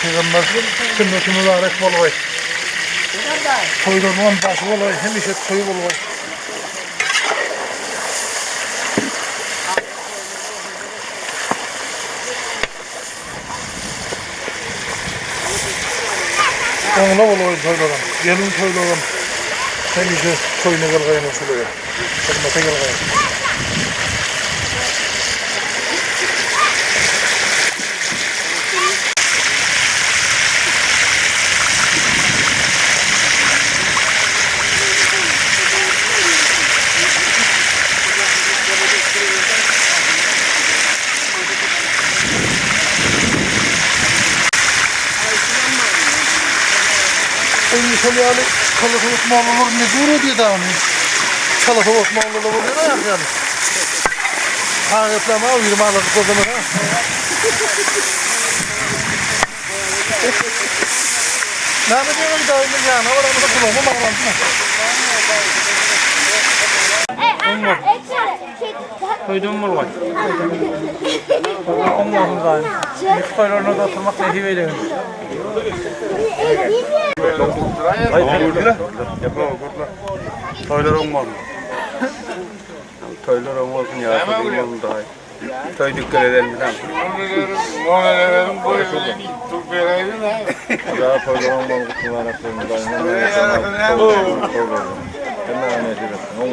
Pygamber sünneti mübarek bolgaý. Toýlarynyňam başy bolgaý, hemişe toý bolgaý. Oňla bolgaý toýlaram, gelin toýlaram hemişe toýuna gelgaýyn şul öýe. Hyzmata gelgaýyn. Indi şol ýaly çala sowuk mollalar mejbur edýär dagyny. Çala sowuk mollalar bolýar aýak ýaly. Taýaklama al 20 alyp gözleme ha. Näme diýen daýymyň ýanyna baramyzda gulagyma magrandymy? Toýdan bolgaý. Oň bolsun daýym. Indiki toýlaryna da oturmak nesip eylegin. Toýlar oň bolsun. Toýlar oň bolsun ýa bolsun daýy. Toý dükkan edelim tam. Ya toýlar oň bolsun mübarek bolsun daýym. Hemmäňe nesip etsin. Oň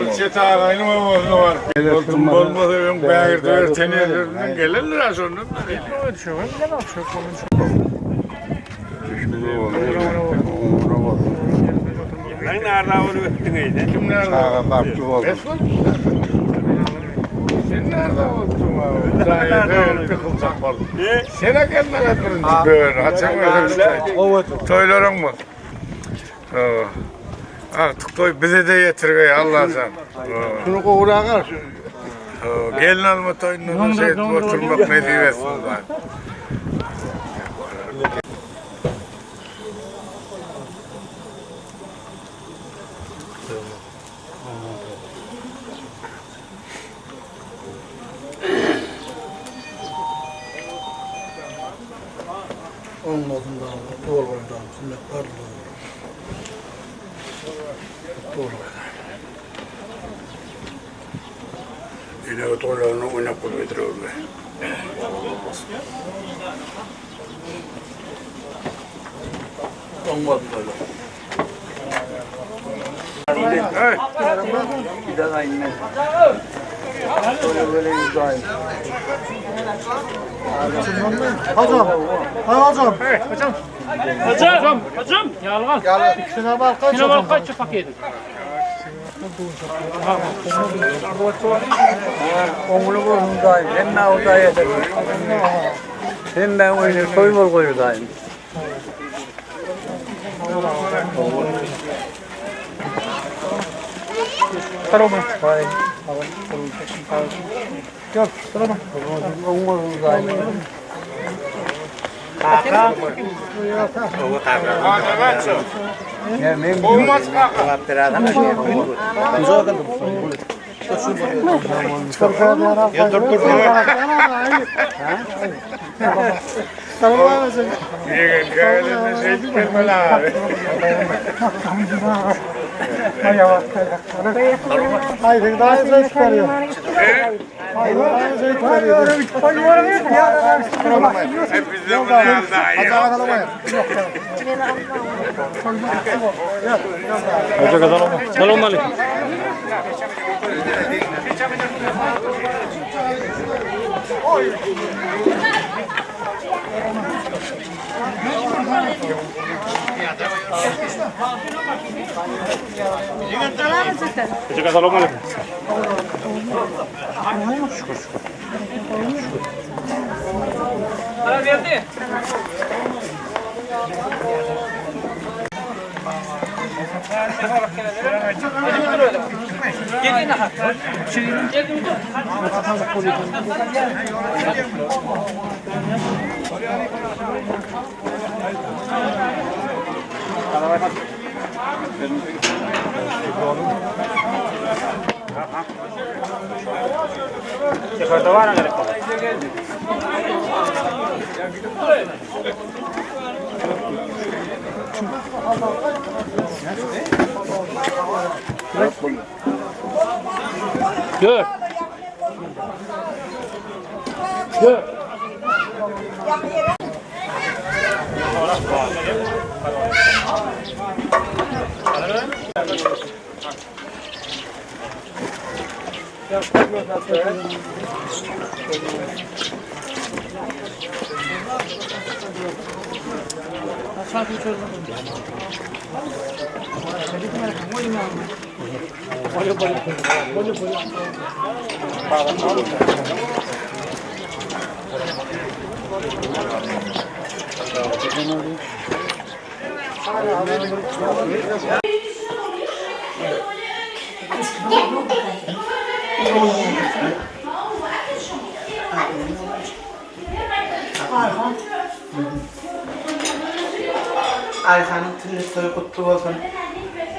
bolsun. Bolmasa öň bägirde örtenenlerinden gelendir ha şondan da Sen nerede bolup ötdün eýde? Kim nerede? Çaga bagtly bolsun. Sen nerede oldun abi? Nerede kılacak oldun? Sene gelmeden birinci böğür. Haçan Toýlaryň mı? Artık toý bize de ýetirgeý Allahjan. Şunu gowraga şu. Gelin alma toýunda da şey etip oturmak nesip etsin. Oň bolsun da, bolsun da, sünnet bardyr. Ene toýlaryny oýnap goýberdi. Oň bolsun toýlar. Hocam, hocam. Hocam. Hocam. Hocam. Ýalgan. Şuna bak, kaç Şuna bak kaç paketi. Oňly bolsun daýym. Hemme Hudaý eder. Hemme oýny toý bol goýur daýym. Gel, sırama. Oň bolsun daýym. Ýegen gelende şey gelmeli abi. Haydi daha iyi çıkarıyor. Haydi daha iyi çıkarıyor. Hep bizde bu daha iyi. Salam aleyküm. Salam aleyküm. Dört. Dört. Aýhanyň sünnet toýy gutly bolsun.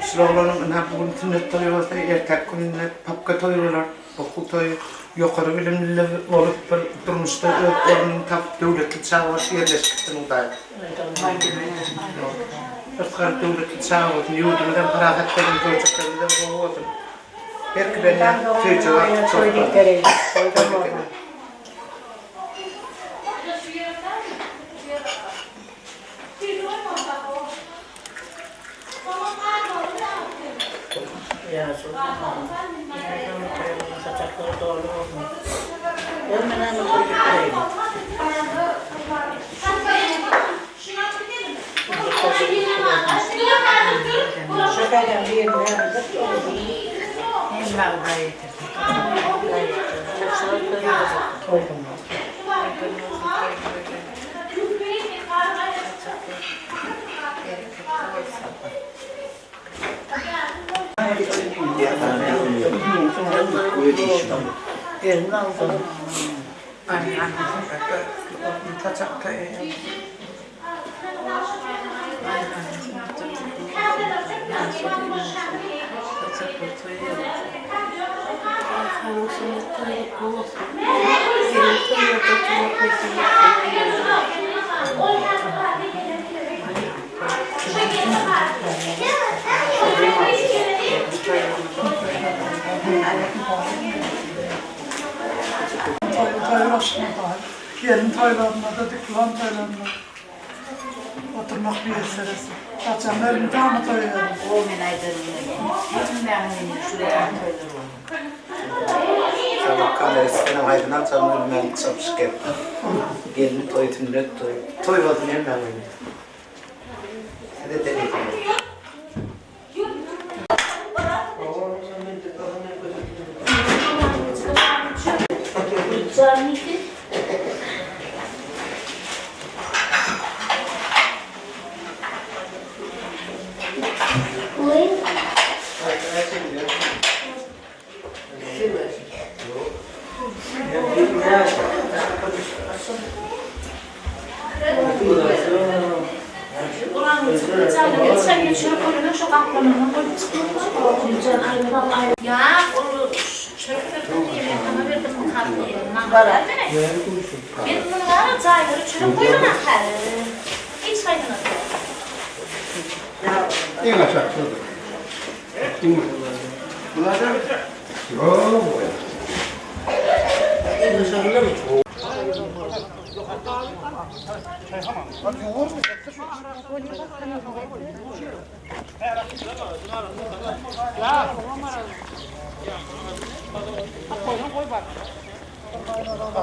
Şul oglanyň ynha bu gün sünnet toýy bolsa, ertäki gününde papka toýy bolar, okuw toýy. Ýokary bilimli bolup bir durmuşda öz ornuny tapyp döwletli çaga bolup ýerleşip gitsin Hudaý. Yrsgal döwletli çaga bolsun, ýurdumyzam parahat bolsun, görjeklerimizem gowy bolsun. Herki benden söýjek artyk çokdur. Toýlaşma daýy. Gelin toýlarynda-da, diplom toýlarynda oturmak miýesser etsin. Haçan elmydama toý ýörün. Gelin toýy, sünnet toýy, toý bolsun hemmäň öýünde. Size-de nesip etsin.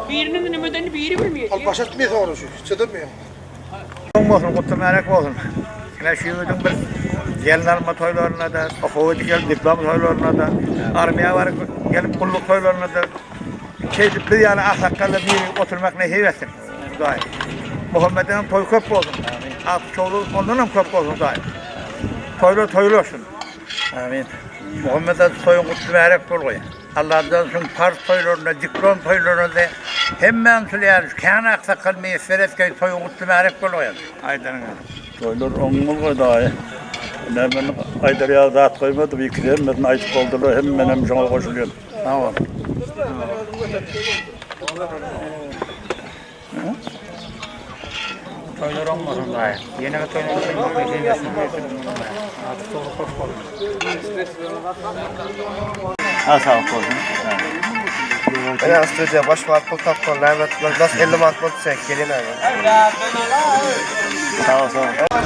Biriniň nümedeni biri bilmeýär. Al baş etmeýär soňra şu, hiç edemýär. Oň bolsun, gutly märek bolsun. Ine şu ýurduň bir gelin alma toýlarynda-da, okuwa gidip diplom toýlarynda-da, armiýa baryp gelip gulluk toýlarynda-da şeýdip biz ýaly aksakgalla biri oturmak nesip etsin. Hudaý. Muhammediň toýy köp bolsun. Agtyk çowlugy ondan hem köp bolsun Hudaý. Toýlar toýlar olsun. Amin. Muhammet aty toýuň gutly märek bolgaý. Alladan soň parz toýlarynda, diplom toýlarynda hemmäň şul ýaly kän aksakgal miýesser etgeý toýuň gutly märek bolgaý. Aýdanyňa. Toýlar oň bolgaý daýy. Ine men aýdar ýaly zat goýmadym, ikisi hemmesini aýdyp boldular, hem menem şoňa goşulýan. Sag bol. Toýlar oň bolsun daýy. Ýeneki toýlar üçin nesip etsin. Aty dogry hoş bolsun. Ha sag bolsun. Ene studiýa baş manat pul tapmaly näme etmeli nas 50 manat boldy sen gelin abi. Sag ol sag ol.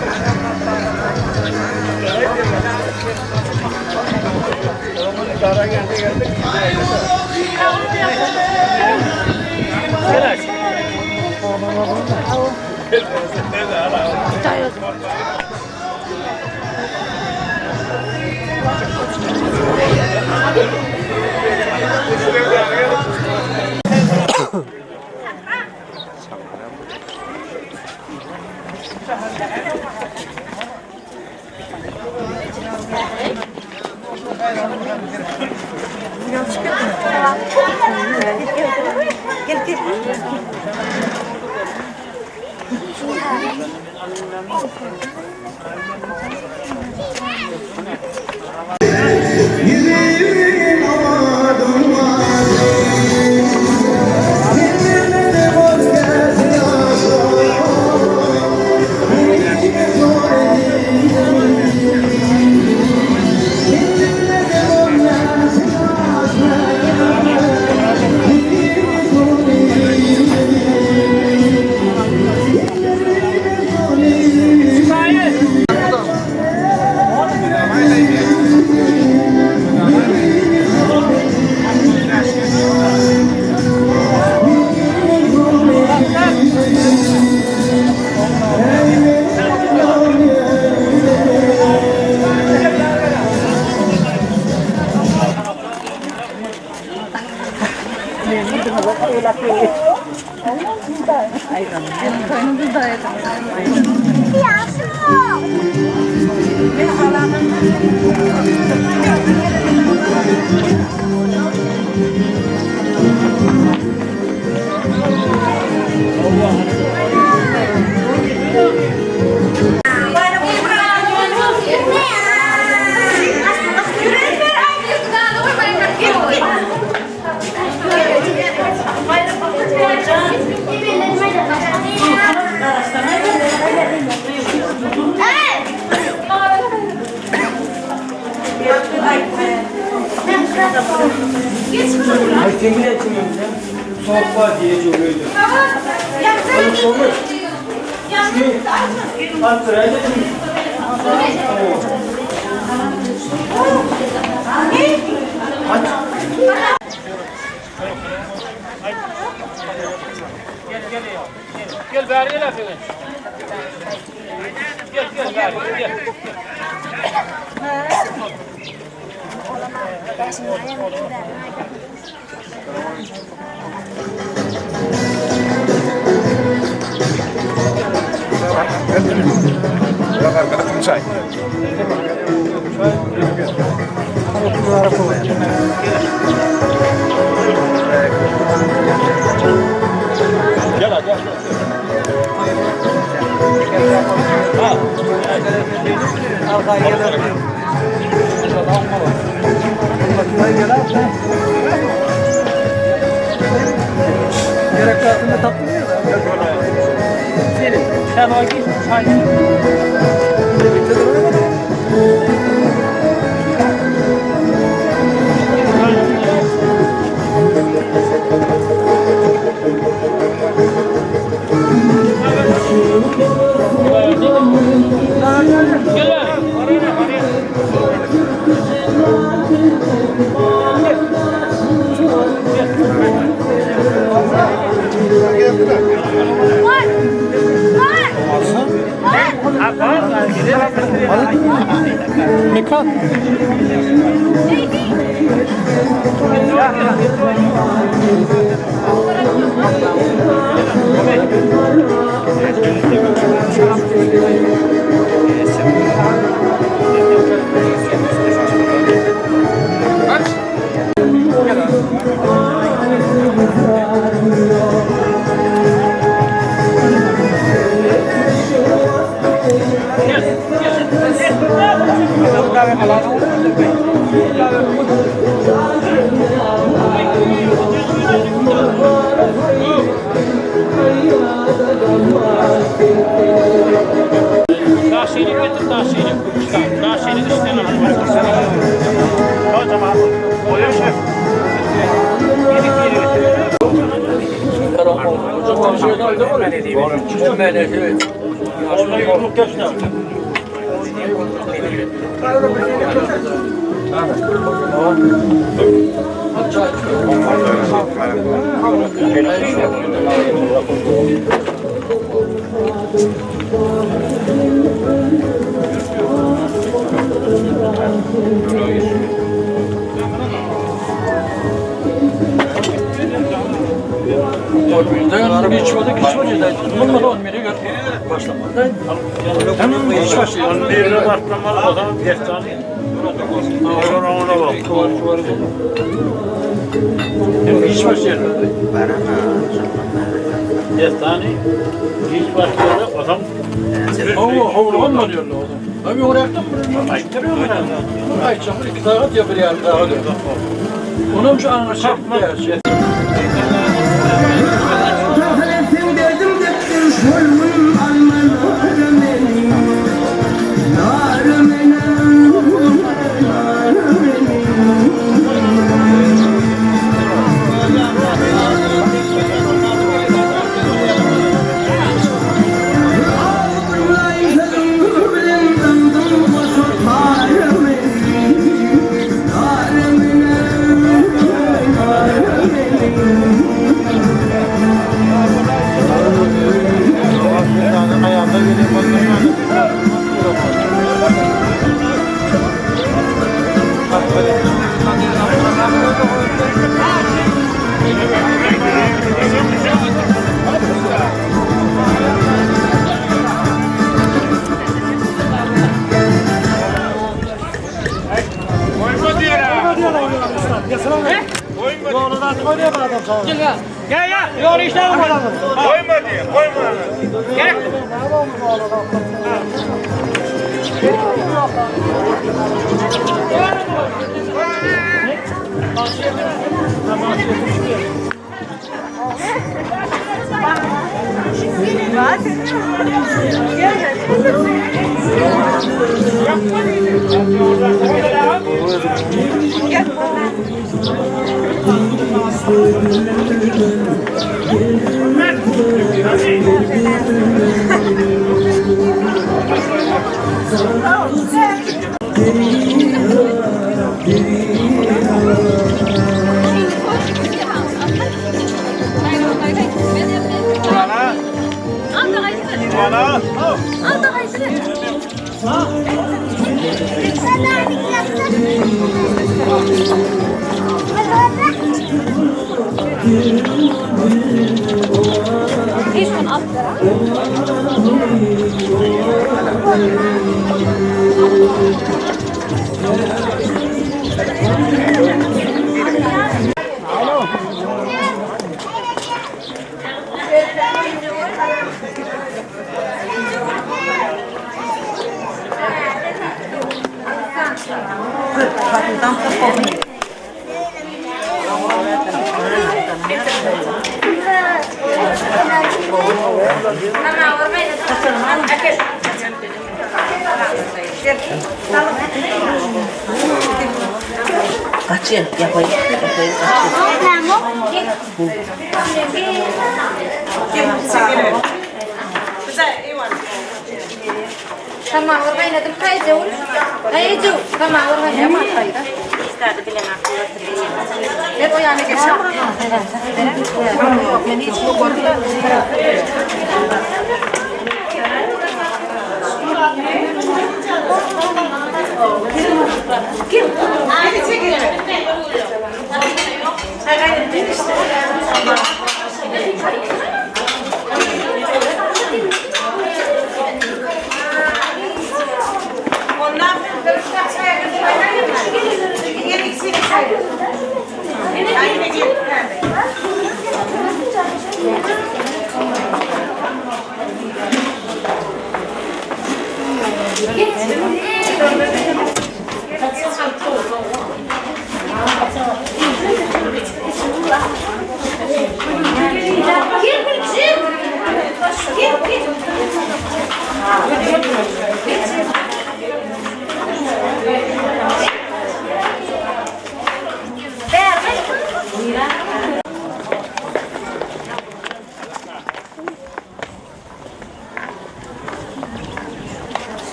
Gel bäri gel äpegin. Gel gel bäri gel. Sen o git çay. Gel bäri.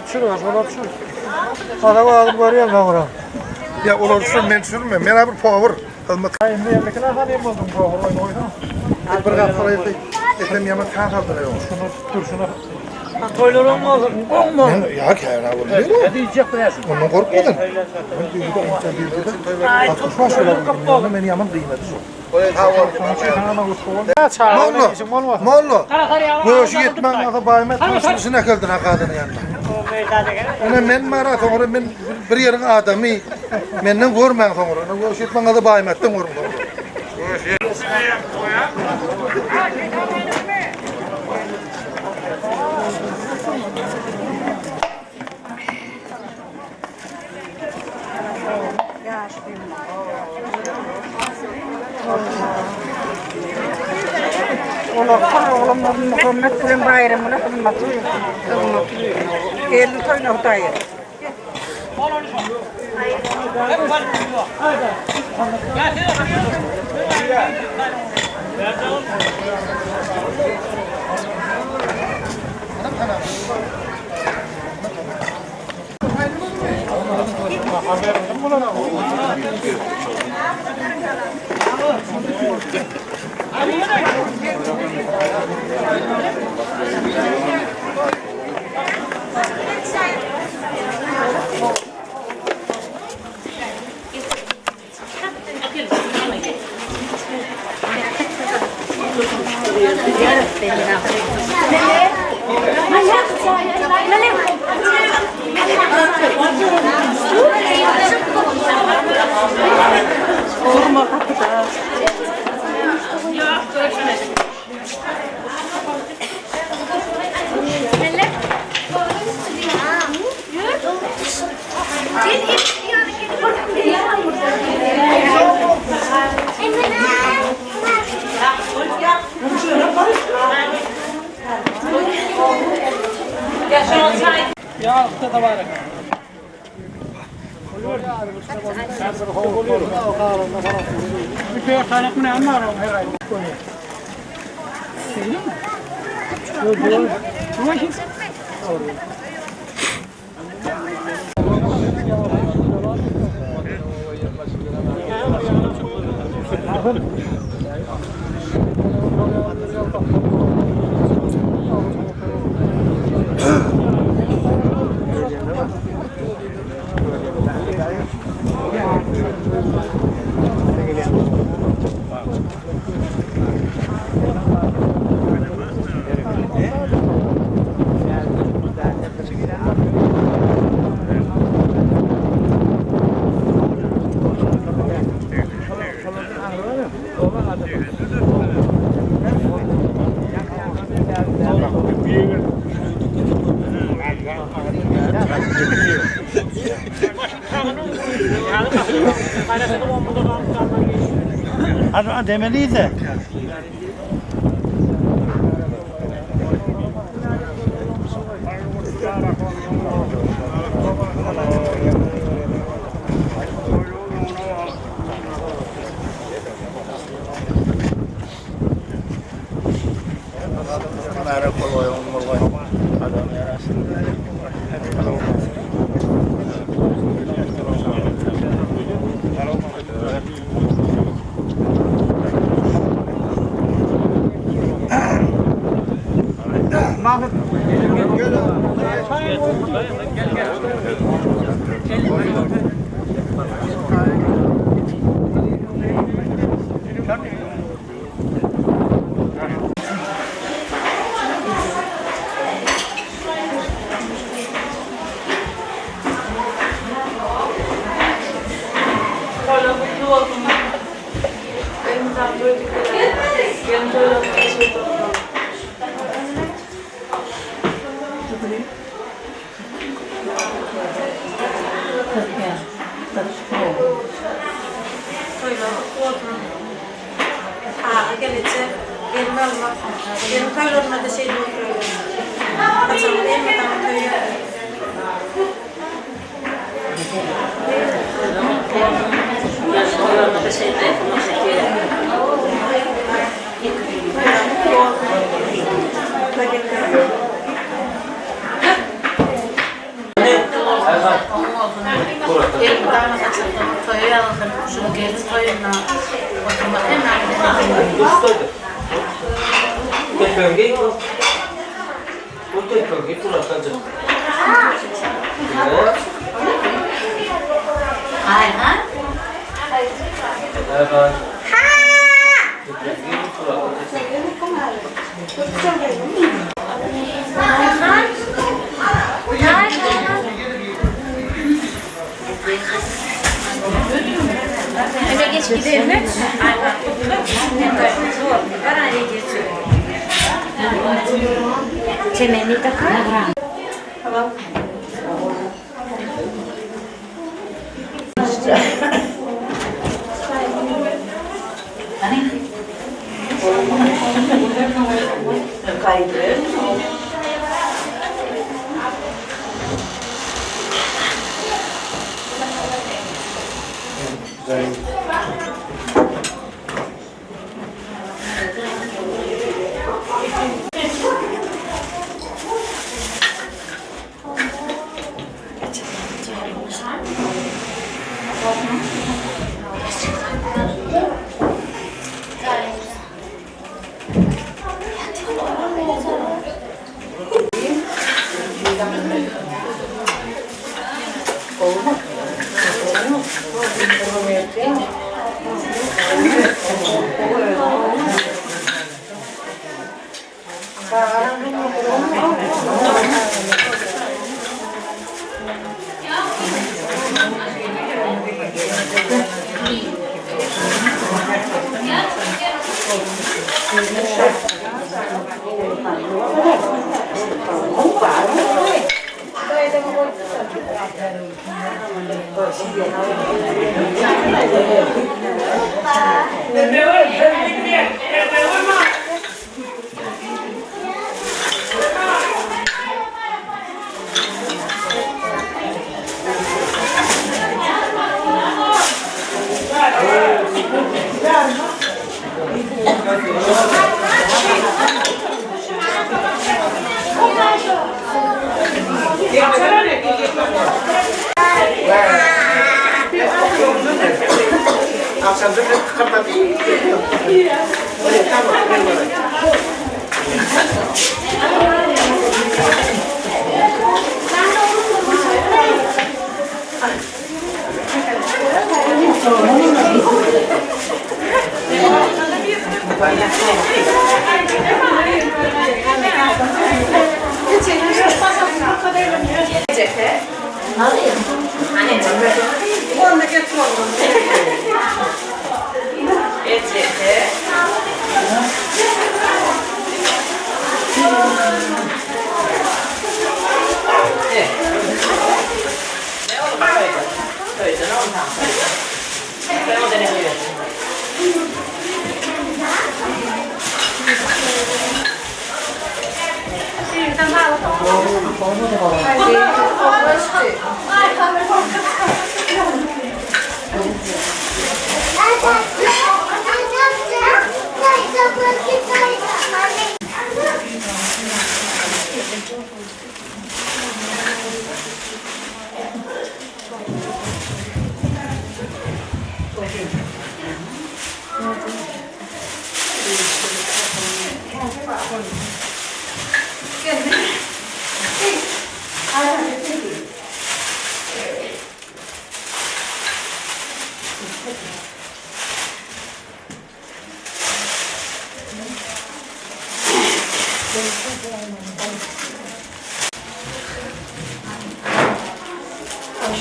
düşür, şolar düşür. Adam agyn görýän soňra. Ýa olar düşür, men düşürme. Men bir powur. Hyzmat. Indi ýerlikine hanym boldum powur oýny goýsaň. Bir gapdala ýa etem ýaman kan saldylar ýok. Şunu tutdur şunu. Toýlar oň bolsun, oň bolsun. Ýa kära boldy. Ne diýjek bilersiň? Ondan gorkmadyn. Men meni ýaman gynady şu. Molla, molla. Göşi ýetmän galsa baýma tanşyny äkeldin ha gadyny ýanyna. Ine men bara soňra men bir ýeriň adamy menden görmäň soňra. Ine göşi ýetmän galsa baýmatdan görüň soňra. Olar oglum Muhammet bilen baýramyna hymmaty Gelin toýuna Hudaý Ya tabarek. Demeliydi.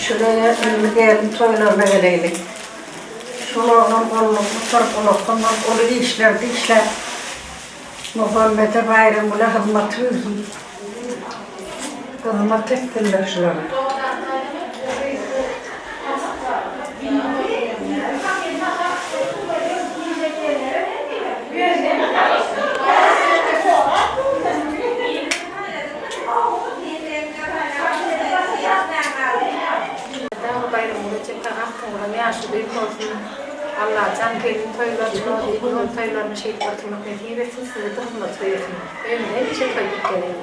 Şuraya indi gelin toýlaryna geleýlik. Şul oglan gulluk gutaryp ulakdan bolup uly işlerde işläp Muhammede Baýramgüle hyzmat buýursun. Hyzmat etsinler şulara. Baýramgüle çeken agtygynyň ýaşy beýik bolsun. Allajan gelin toýlaryny, ogul toýlaryny şeýdip oturmak nesip etsin, size-de hyzmat buýursun. Öýümize hemişe toý diýip geleýin.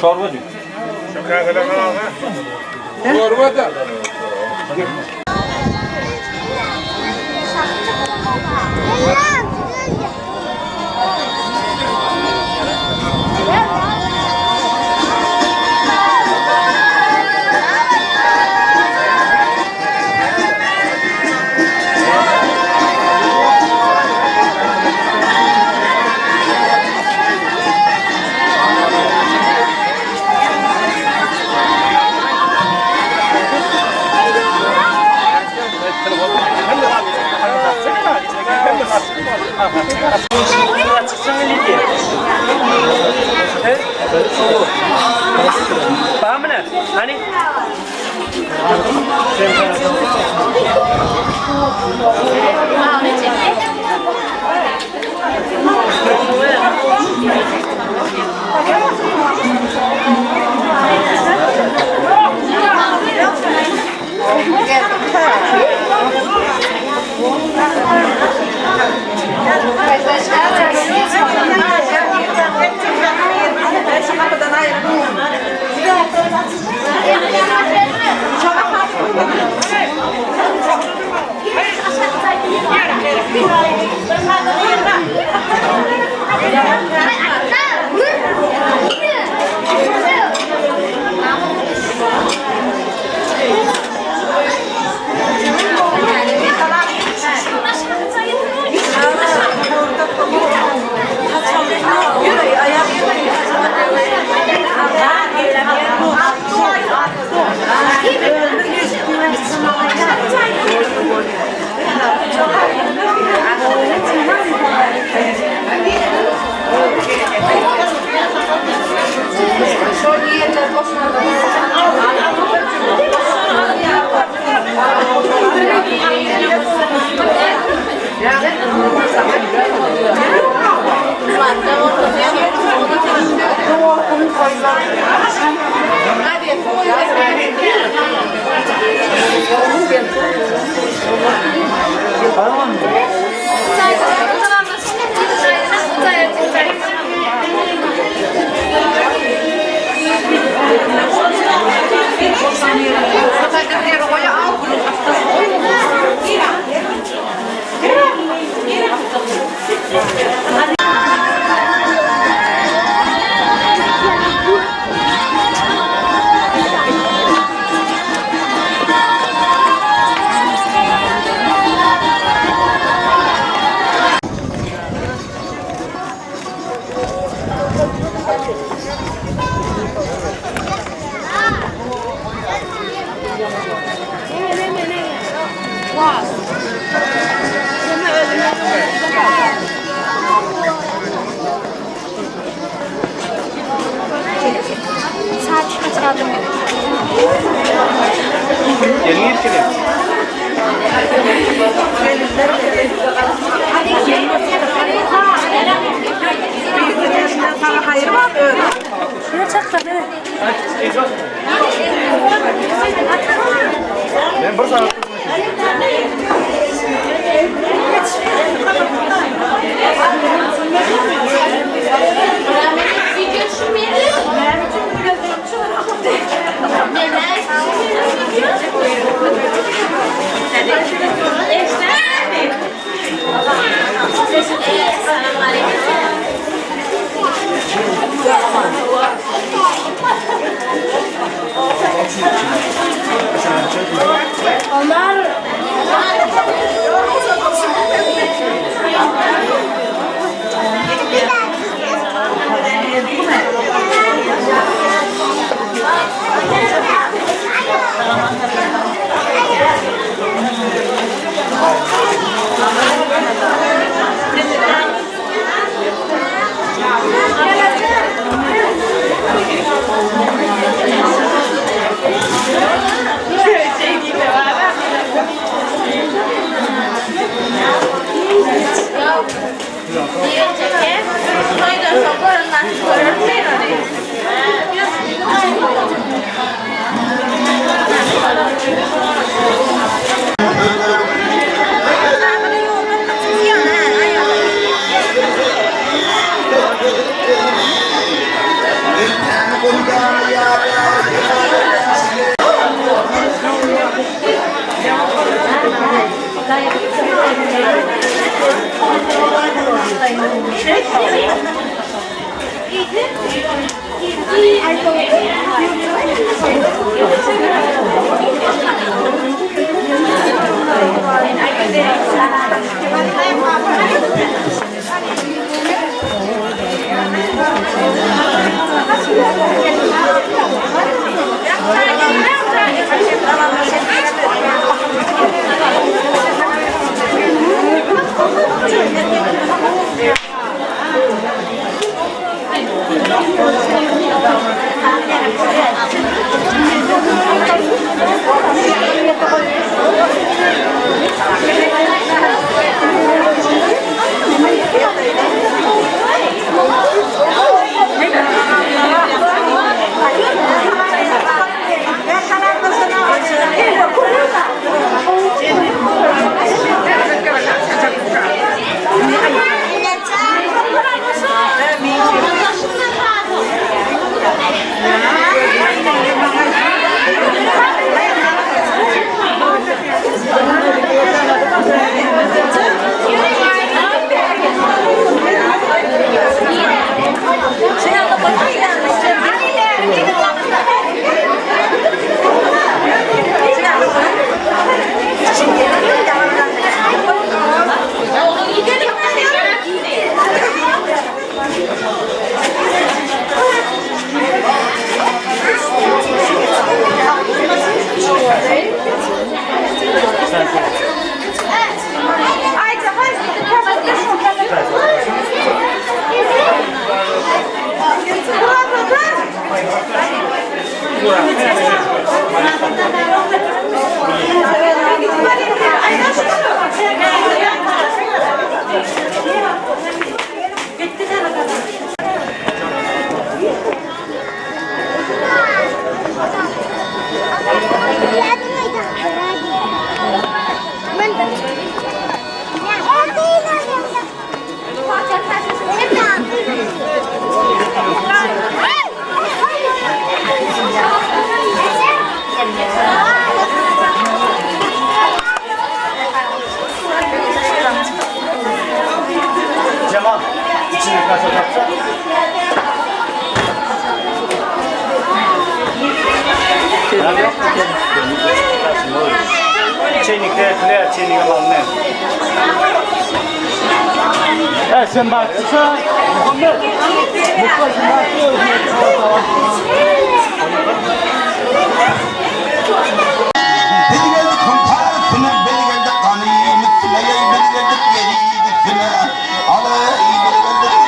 Çorba diýip. Çorba da. Cemal, içine kasa tapsa. Çeynikte fler, çeynik alalım ne? Evet sen baktıysa Muhammed. Mustafa sen Biri geldi kumtar üstüne, biri geldi kanıyım üstüne, biri geldi yerin üstüne. Alay biri geldi.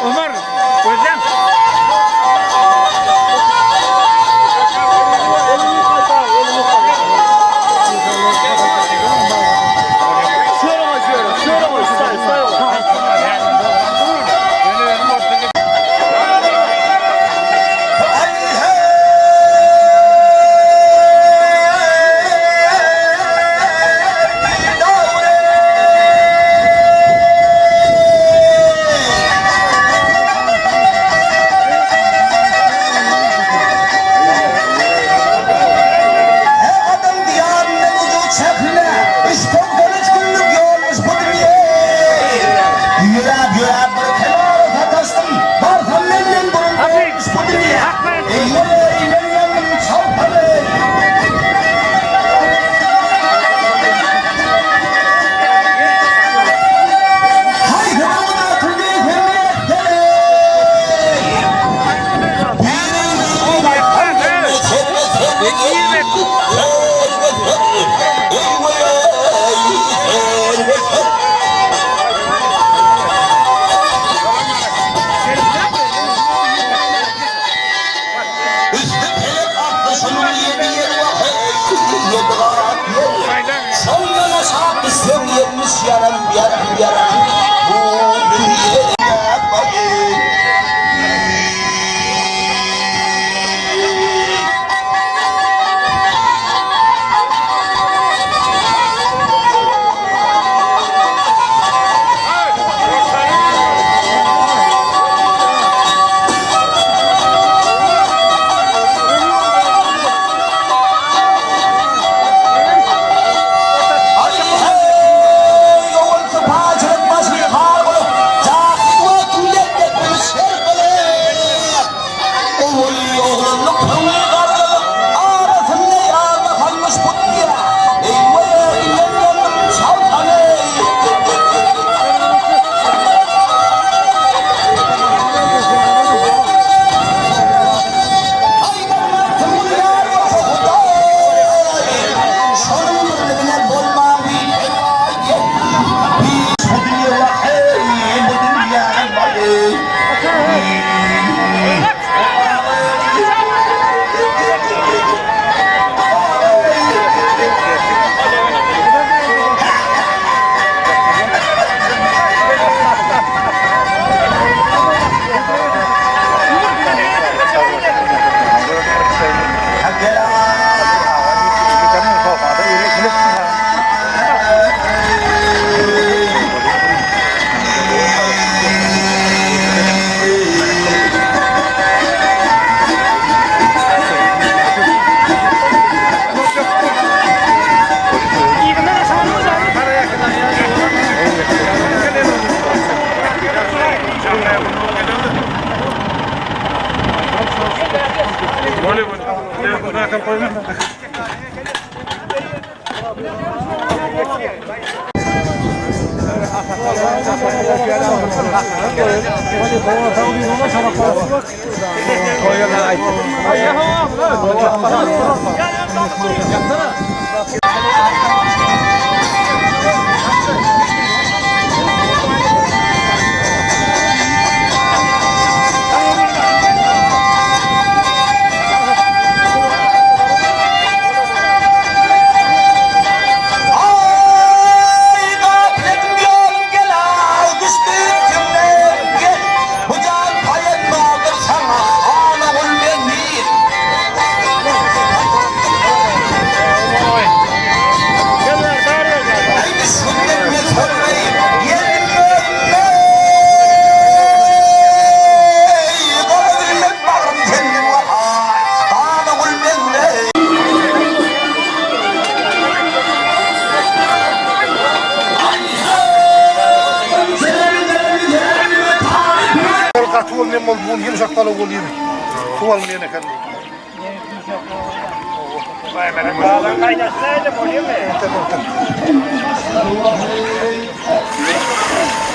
Ömer, gözlen. Adam diýaryndan ujuk çäkline, Üç günlük ýolmuş bu dünýe. Ýöräp, ýöräp bir kenara sataşdym, Barsam menden burun bolmuş bu dünýe. Eý, men ýandym çalpaly. Haýsy gudratly Ol nem boldy, bu ýumşak palaw bolýar. Suw almaýan eken.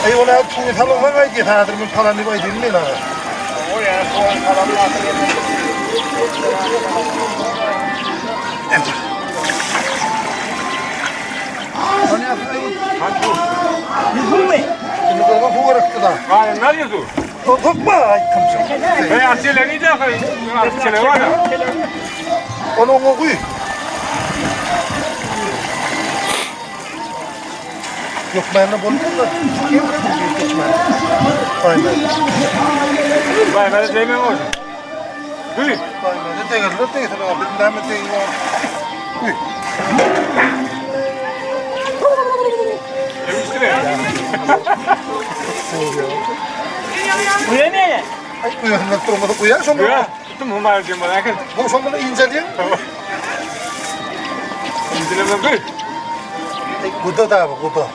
Eý, ol äý suwy salynsaň aýdýar, häzir men palan diýip aýdýan men aga. Indi gyzgyn suw gerekdi da. Galanlar ýüzü. Sokma aýtdym. Eý, açeleni de, açele bar. Ony oňa guý. Ýokmanda bolmaz. Kim geçmän. Baýmaz. Baýmaz diýme bolsun. Guý. Baýmaz degerler diýsin, biz näme diýýär. Guý. Guýa meni. Aý, guýasyndan durmasa guýar şoňa. Guýar. Tuttum humaýyn diýen bolar eken. Bu şoňa incelýän. İnceleme guý. Aý, guda da bu, guda.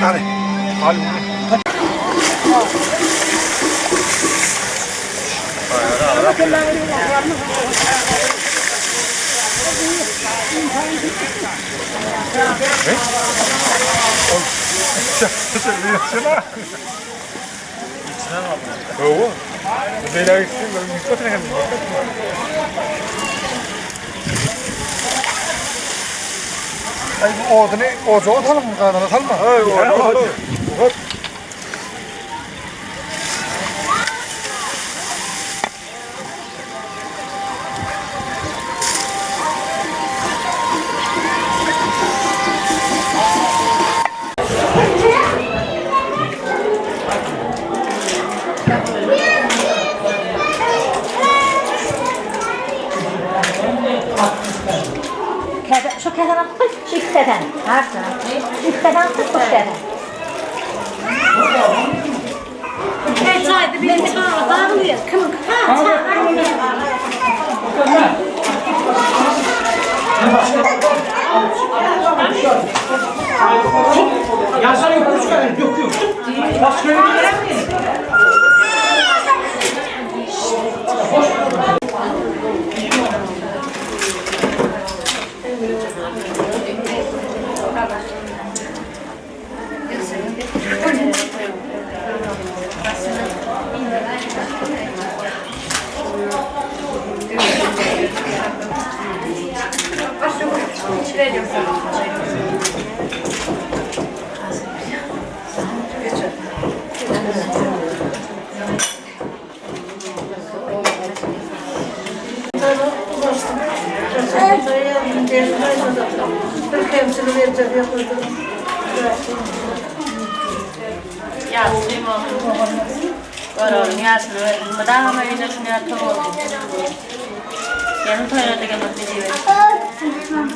Hadi. Al. Hawa. Beýle gitsin, Aý, bu oduny ojaga salyň, gazana salma. Hop. Şu käseden tut, şu ikiden. İkiden tut, bu ikiden. Ýaşlym olsun. Göroglyň ýaşyny berdim. Mydama öýüne şuny ýaly toý bolsun. Gelin toýuna da gelmek nesip etsin.